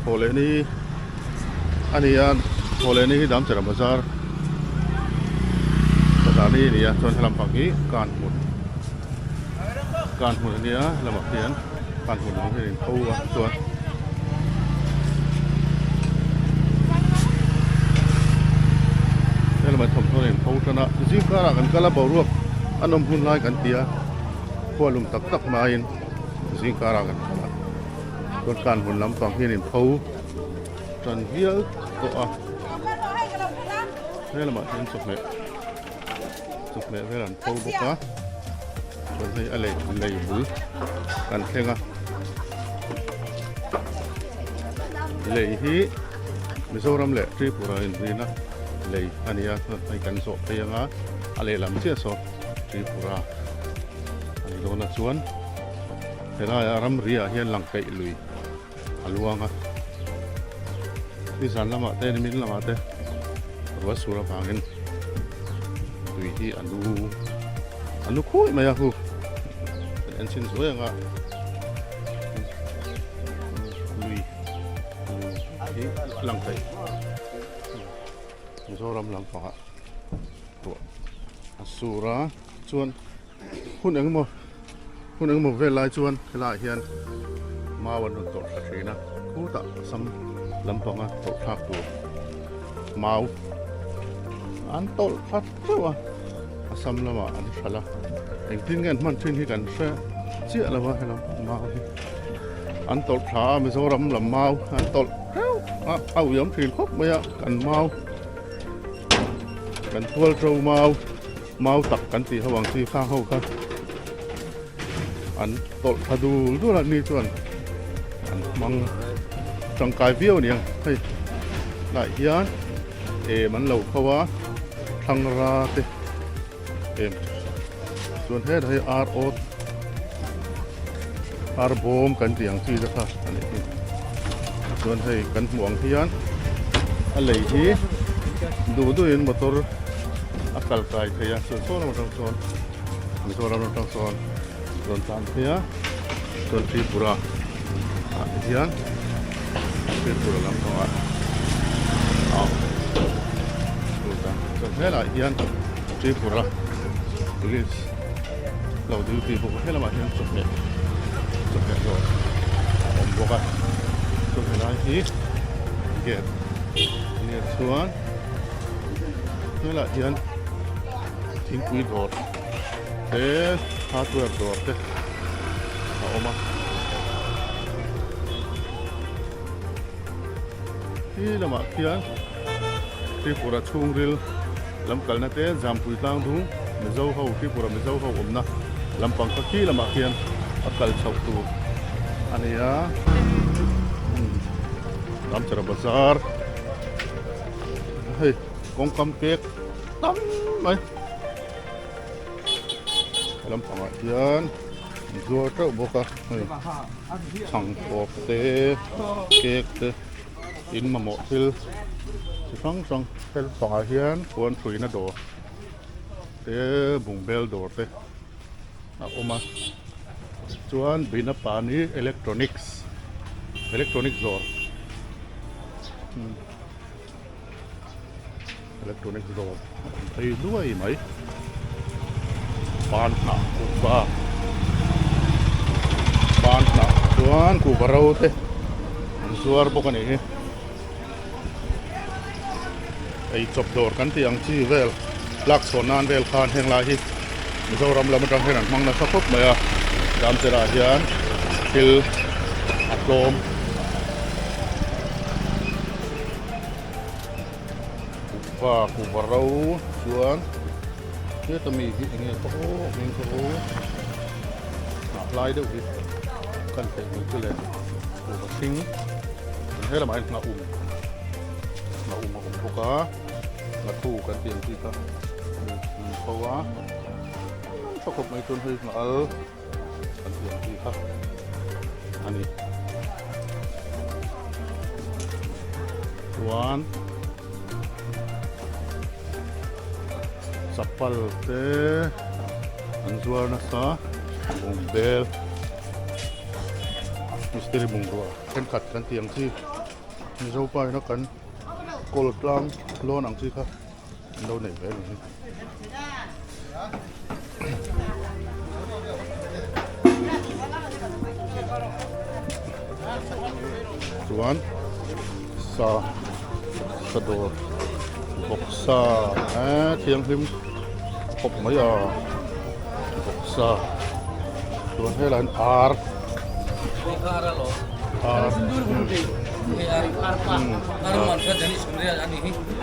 Thawhlehni a ni a Thawhlehni hi Damchera bazar bazar ni a ni a chuan helam pang hi kan hmun kan hmun a nia helamah hian kan hmun ang hian in tho a chuan helamah thawmhnaw in tho tan a zing karah kan kal a boruak a nawm hun lai kan ti a khualum tak tak hmain zing karah kan kal a. Chuan kan hun lampang hian in pho tan viau tawh a he lamah hian chawhmeh chawhmeh vel an pho bawk a chuan hei a lei lei bul kan thleng a lei hi Mizoram leh Tripura inrina lei a ni a hei kan zawh phei anga a lehlam chiah saw Tripura a ni dawn a chuan. Helaiah ramri ah hian lang kaih lui a luang a, nizan lamah te nimin lamah te ruah sur avangin tui hi a lu a lu khuai mai a hu kan en chhin zuai anga lui lui hi lang kaih Mizoram lampangah ruah a sur a chuan. Hun engemaw hun engemaw vel lai chuan helaiah hian mau an rawn tawrh thla thin a khutah sam lampanga tawrh thlak tur mau an tawlh thla teuh a a sam lamah an hralh a engtin nge an hman thin hi kan hre chiah lo a helam mau hi an tawlh thla a Mizoram lam mau an tawlh teuh a a uiawm thin khawp mai a kan mau kan tual to mau. Mau tak kan tih ho ang chi khang ho kha an tawlh tha dul dul a ni chuan an hmang tangkai viau a ni ang hei lai hian em an lo kho a thlangra te em chuan hetah hi ar awt ar bawm kan tih ang chi te kha a nih hi chuan hei kan hmuh ang hian a lei hi duh duhin motor a kal kai thei a chuan sawn lam atang sawn Mizoram atang sawn rawn tlan phei a chuan Tripura ah te hian Tripura lampangah a awm chuan helaiah hian Tripura police lo duty bawk a helamah hian chawhmeh chawhmeh dawr a awm bawk a chuan helai hi gate a nia chuan. Helaiah hian thingpui dawr te hardware dawr te a awm a khi lamah khian Tripura chhungril lam kalna te Zampui tlang dung Mizo ho Tripura Mizo ho awmna lampang kha khi lamah khian a kal chhoh tur a ni a Ramchara bazar. Hei kawngkam kek tam mai he lampangah hian an zuar teuh bawk a hei chhang tawp te cake te in mamawh thil chi hrang hrang he lampangah hian puan hruina dawr te bungbel dawr te a awm a chuan bina pani electronics electronic dawr. Electronic dawr a awm phei duai mai pan hnah kuhva pan hnah chuan kuhva ro te an zuar bawk a nih hi eichawp dawr kan tih ang chi vel lak chhuah nan vel khan heng lai hi Mizoram lam atang hian an hmang nasa khawp mai a Damcherah hian thil a tlawm. Kuhva kuhva ro chuan heta mi hi enge ka aw hming ka aw hnah lai deuh hi kan theih mai chu le kuhva hring he lamah hian hnah um hnah um a awm bawk a nghathu kan tih ang chi kha an pho a tha khawp mai chuan hei hnah al kan tih ang chi kha a ni chuan chapal te an zuar nasa bungbel mistiri bungrua thenkhat kan tih ang chi. Mizo pa ina kan kawl tlang lawn ang chi kha an lo nei ve a ni hi. Chuan sa sa dawr vawksa eee thianghlim khawp mai a vawksa chuan helai hian ar ar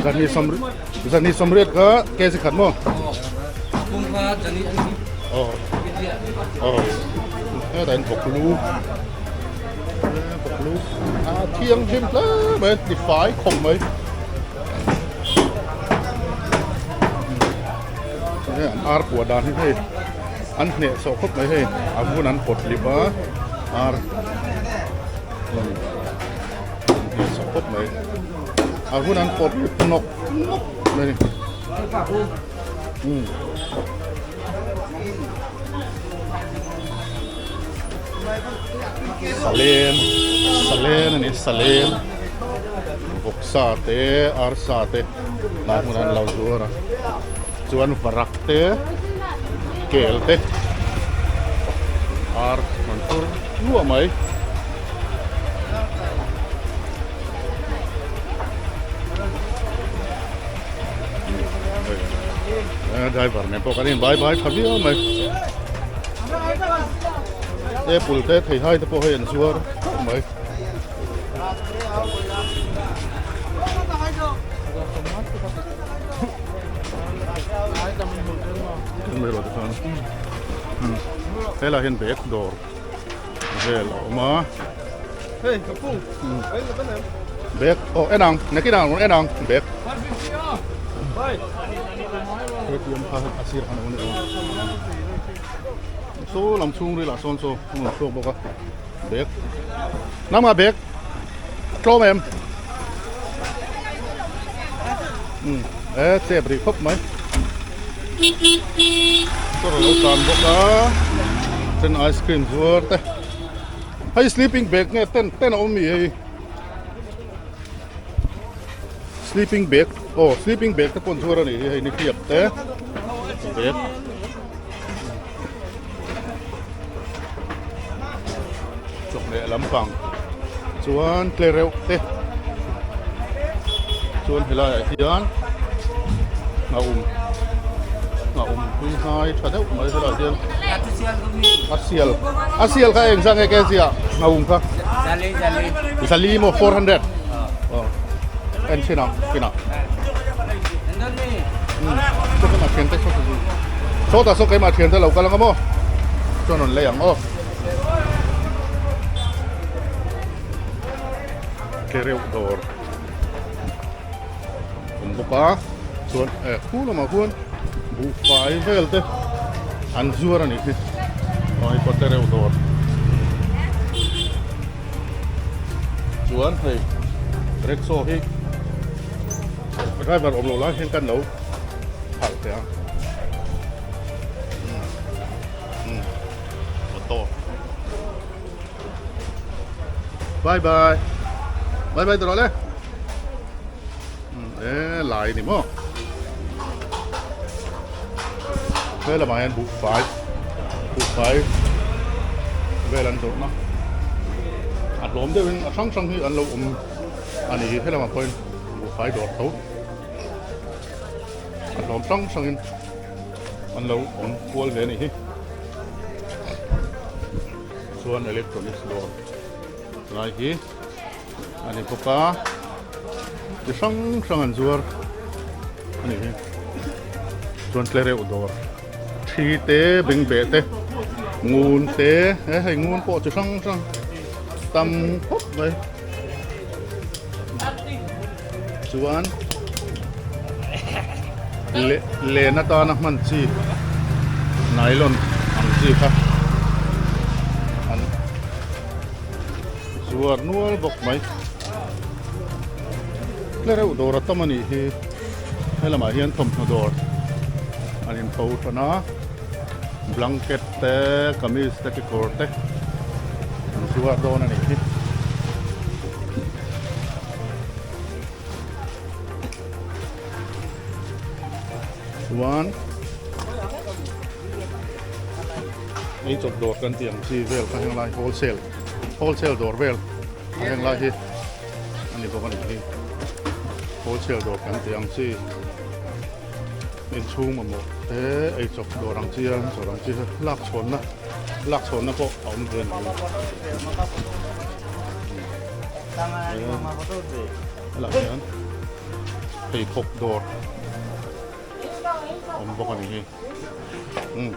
zahnih zahnih sawmriat kha kg khat maw aw aw hetah hian vawk lu vawk lu a thianghlim hle mai ti fai khawp mai hei an ar puah dan hi hei an hneh sawh khawp mai hei a vun an pawt lip a ar hneh sawh khawp mai a vun an pawt lip nawk nawk mai a ni Salen salen a ni salen vawksa te arsa te tlai hmunah an lo zuar a chuan varak te kel te ar an phur luah mai. Driver nen pawh kan in bye bye tha viau mai apple te theihai te pawh hei an zuar khawp mai helai hian bag dawr vel a awm a Bag aw en ang nakin ang en ang bag ATM kha a sir khan a awm a ni saw lam chhung ril ah sawn saw a rawn chhuak bawk a bag nangmah bag tlawm em um e chep rih khawp mai motor a lo tlan bawk a then ice cream zuar te. Hei sleeping bag nge tent tent a awm mi hei sleeping bag aw sleeping bag te pawh an zuar a nih hi hei nihliap te bag chawhmeh lampang chuan tle reuh te chuan helaiah hian a awm a awm tui hnai tha deuh mai helaiah hian. A sial a sial kha eng zah nge kg ah ngau kha Zali zali zali maw 400 aw en chin ang chin ah saw keimah thian te saw sawtah saw keimah thian te lo kal anga maw chuan rawn lei ang aw ke reuh dawr awm bawk a chuan eh khu lamah khuan buhfai vel te an zuar a nih hi aw hei pawh tereuh dawr chuan hei rickshaw hi driver awm loh lai hian kan lo phalh teh a umm auto bye bye bye bye tawh le e lai ni maw he lamah hian buhfai buhfai vel an zawrhna a hlawm deuhin a hrang hrang hi an lo awm a ni he lamah pawhin buhfai dawr tho a hlawm hrang hrangin an lo awm kual ve a nih hi. Chuan electronics dawr lai hi a ni bawk a chi hrang hrang an zuar a ni hi chuan tlereuh dawr thi te bengbeh te ngun te he hei ngun pawh chi hrang hrang tam khawp mai chuan leh len atana hman chi nylon ang chi kha an zuar nual bawk mai tle reuh dawr a tam a nih hi helamah hian thawmhnaw dawr an inpho tan a blanket te kamis te kekawr te an zuar dawn a nih hi. Chuan ei chawp dawr kan tih ang chi vel kha heng lai wholesale wholesale dawr vel a heng lai hi a ni bawk a nih hi wholesale dawr kan tih ang chi inchhung mamawh te ei chawp dawr ang chi a dawr ang chi hi lak chhawnna lak chhawnna pawh a awm ve a ni helaiah hian pheikhawk dawr awm bawk a ni hi umm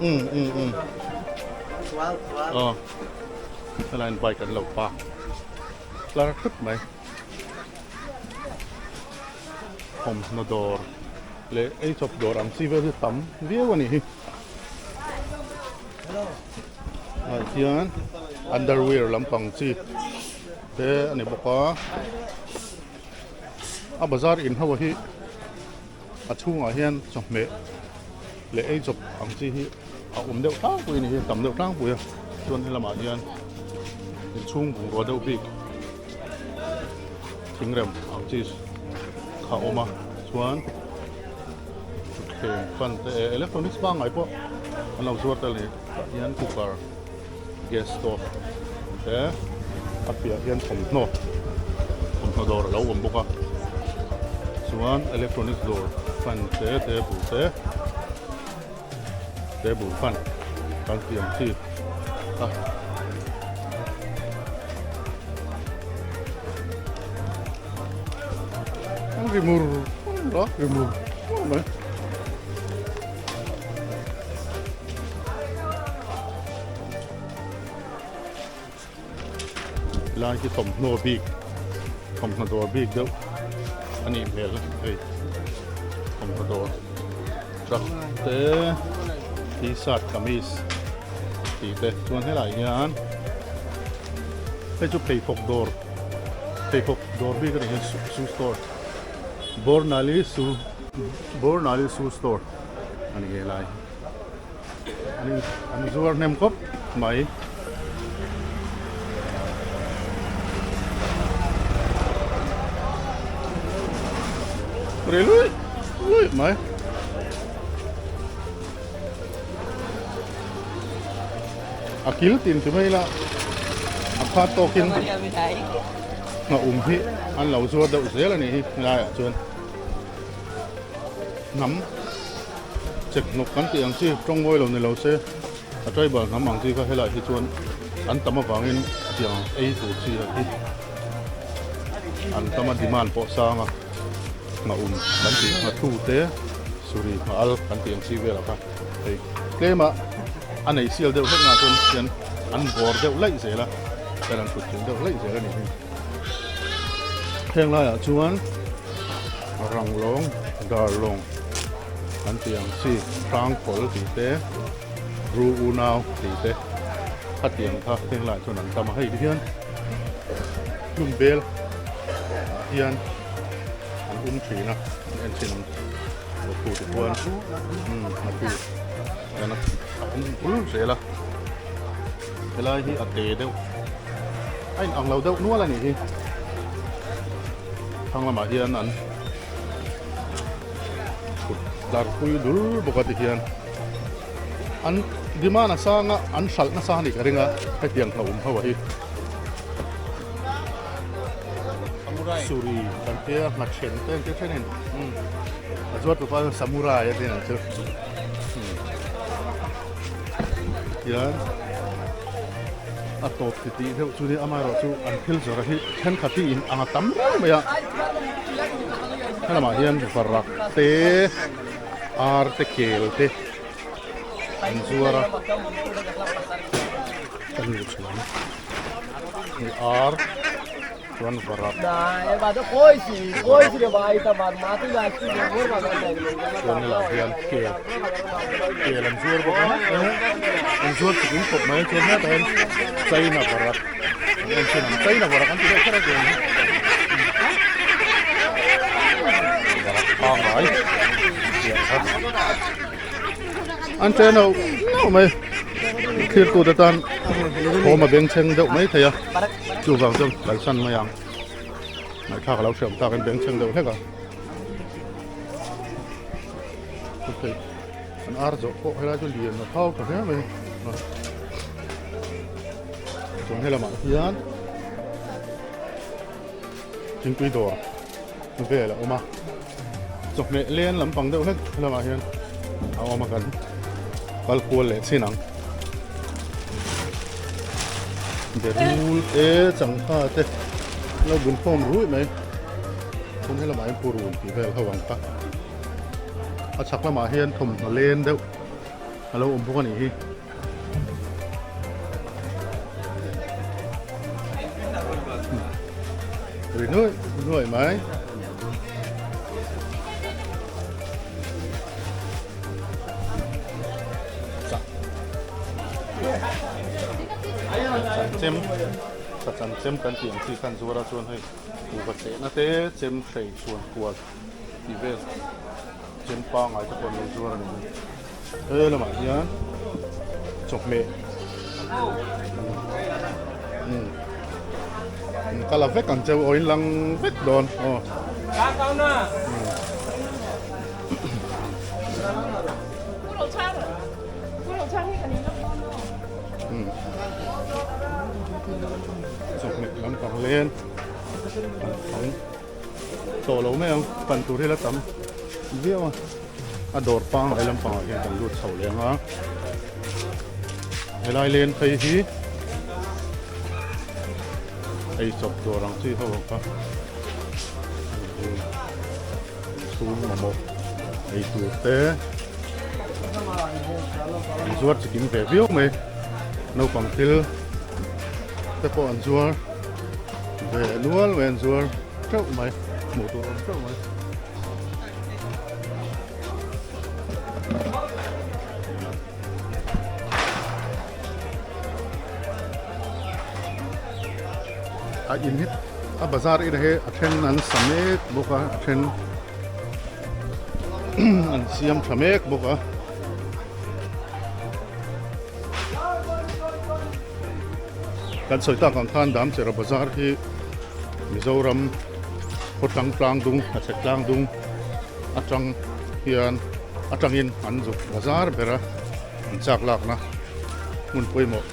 umm umm umm aw helaiin bike an lo park tlar thut mai thawmhnaw dawr leh eichawp dawr ang chi vel hi tam viau a ni hi. Ah hian underwear lampang chi te a ni bawk a a bazar in ho hi a chhungah hian chawhmeh leh ei chawp ang chi hi a awm deuh tlangpui a ni hi a tam deuh tlangpui a chuan helamah hian inchhung bungrua deuh bik thingrem ang chi kha a awm a chuan. Thutthleng fan te eh electronics pangngai pawh an lo zuar tel a ni tah hian cooker gas stove te a piah hian thawmhnaw thawmhnaw dawr a lo awm bawk a chuan electronics dawr fan te table te table fan kan tih ang chi a. An ri mur mur a, ri mur mur mai. Lai hi thawmhnaw bik thawmhnaw dawr bik deuh a nih hmel hei thawmhnaw dawr truck te t-shirt kamis tih te chuan helaiah hian hei chu pheikhawk dawr pheikhawk dawr bik a nih hi shoe store Bornali shoe Bornali shoe store a ni helai hi. An zuar hnem khawp mai. Ri lui lui mai. A kil tin ti mai la a khat tawkin a um hi an lo zuar deuh zel a nih hi helaiah chuan hnam. Chek hnawk kan tih ang chi tawng ngawi lo ni lo se a tribal hnam ang chi kha helai hi chuan an tam avangin tiang ei tur chi ah hi an tam a demand pawh sang a nghaum kan tih nghathu te suri nghal kan tih ang chi velah kha hei tlem a a nei sial deuh hlek na chuan hian an bawr deuh laih zel a hian an kut tling deuh laih zel a ni hi heng laiah chuan. Ranglawng, Darlawng kan tih ang chi Hrangkhawl tih te, Ru Unau tih te a tih ang kha heng laiah chuan an tam a, hei ti hian hlum bel ah hian an um thin a, an en thin ang thu te chuan umm a thu hian a awm bul zel a, helai hi a te deuh a in ang lo deuh nual a nih hi. Thlang lamah hian an thut tlar pui dul bawk a tihian an demand a sang a an hralh nasa a nih ka ring a hetiang hlauhawm ho hi suri kan tia nghathren te an tia thenin a zuar tupa chuan samurai a tia ang chu tihian a tawp ti tih deuh chu ni amaherawhchu an thil zawrh hi thenkhat hi in ang a tam riau mai a helamah hian varak te ar te kel te an zuar a ka hmuh chuan hei ar chuan varak chuan helaiah hian kel kel an zuar bawk a an zuar chik in khawp mai chuan hetah hian china varak an en thin ang china varak an ti deuh kher a tiang hi varak pangngai tiang kha an chen ho hlauh mai thirtute tan thawm a bengchheng deuh mai thei a. Chuvang chuan kalsan mai ang. Ngaihthlak a lo hriam tak in bengchheng deuh hlek a. Thei an ar zawh pawh helai chu lian a thau tha hle mai. Chuan helamah hian thingpui dawr vel a awm a. Chawhmeh len lampang deuh hlek helamah hian a awm a kan kal kual leh chin ang. Berul te changkha te lo bun khawm ruih mai. Chuan helamah hian purun tih vel ho ang kha. A chhak lamah hian thawmhnaw len deuh a lo awm bawk a nih hi. Ri nuaih nuaih mai. Chem sachan chem kan tih ang chi khan zuar a chuan hei kuhva chehna te chem hrei chhuan kual tih vel chem pangngai te pawh an lo zuar a ni. He lamah hian chawhmeh umm ka la vek ang cheu aw in lang vek dawn aw. Chawhmeh lampang len an thang tawh lo mai ang pan tur hi la tam viau a. A dawr pangngai lampangah hian kan lut chho leng a helai len phei hi eichawp dawr ang chi ho ang kha inchhung mamawh ei tur te an zuar chikim ve viau mai naupang thil te pawh an zuar ve nual mai an zuar teuh mai hmuh tur awm teuh mai. A in hi a bazar in hi a then an sa mek bawk a a then an siam tha mek bawk a. Kan sawi tak ang khan Damchera bazar hi Mizoram khawtlang tlang dung hachhek tlang dung atang hian atangin an zuk bazar ber a an chak lakna hmun pawimawh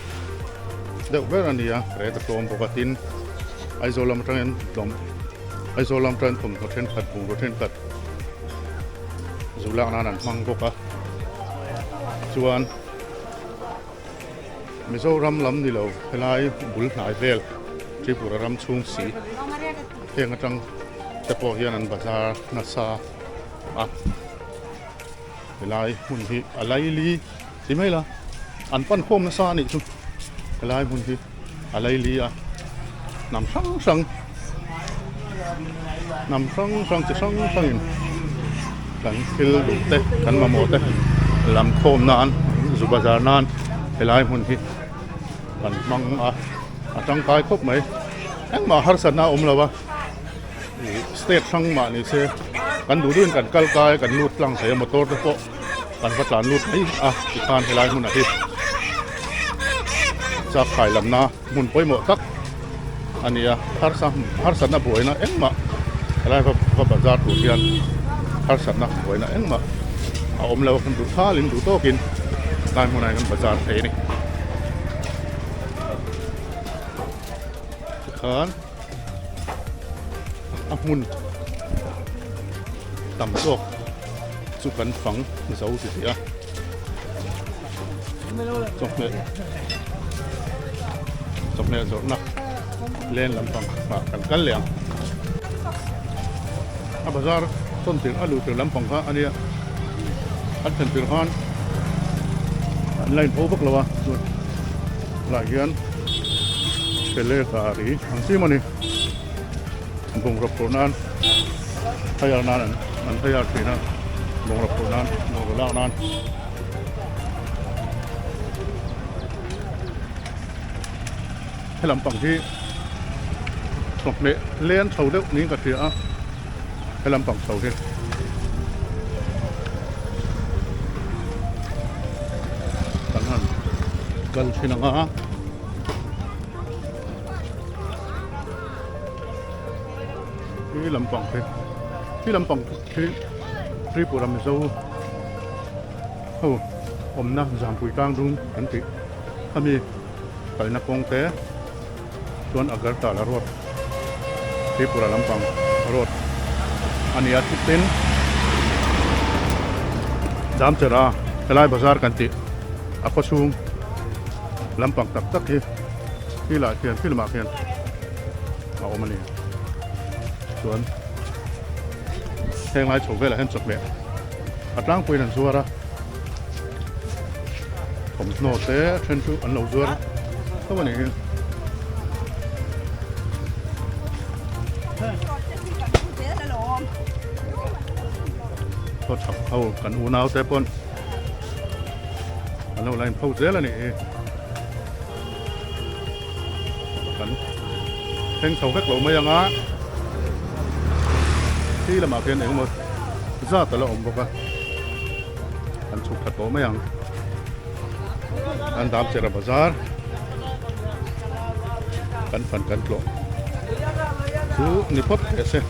deuh ber a ni a rate a tlawm bawk a tin Aizawl lam atangin tlawm Aizawl lam atangin thawmhnaw thenkhat bungraw thenkhat zu lak nan an hmang bawk a chuan. Mizoram lam ni lo helai bul hnai vel Tripura ram chhung si heng atang te pawh hian an bazar nasa a helai hmun hi a laili ti mai la an pan khawm nasa a nih chu helai hmun hi a laili a hnam hrang hrang hnam hrang hrang chi hrang hrang in kan thil duh te kan mamawh te lam khawm nan zu bazar nan helai hmun hi kan hmang a a tangkai khawp mai engmah harsatna a awm lo a ih state hrang mah ni se kan duh duhin kan kal kai kan lut tlang thei a motor te pawh kan va tlan lut mai a tikhan helai hmunah hi chak khai lamna hmun pawimawh tak a ni a harsa harsatna buaina engmah helai va va bazar tur hian harsatna buaina engmah a awm lo kan duh thalin duh tawkin tlai hmunah hian kan bazar thei a ni tikhan a hmun tam zawk chu kan fang zo ti tih a chawhmeh chawhmeh zawrhna len lampang ah kan kal leh ang a bazar tawn tirh a luh tirh lampang kha a nia an thlen tirh khan an la inpho vak lo a chuan lah hian chele gari ang chi maw ni bungraw phurh nan hire nan an hire thin a bungraw phurh nan bungraw lak nan. He lampang hi chawhmeh len chho deuh niin ka hria a he lampang chho hi. Kan han kal thin ang a. Khi lampang khi khi lampang khi Tripura Mizo ho awmna Zampui tlang dung kan tih khami kalna kawng te chuan Agartala road Tripura lampang road a ni a tin Damchera helai bazar kan tih a khawchhung lampang tak tak hi khi lah khian khi lamah khian a awm a ni chuan heng lai chho velah hian chawhmeh a tlangpuiin an zuar a thawmhnaw te a then chu an lo zuar tho a nih hi. Khawchhak ho kan unau te pawn an lo la inpho zel a nih hi. Kan thleng chho vek lo mai ang a, khi lamah khian engemaw zat a la awm bawk a, kan chhuk thla tawh mai ang. An dam chera bazar kan fan kan tlawh chu ni phawt teh se.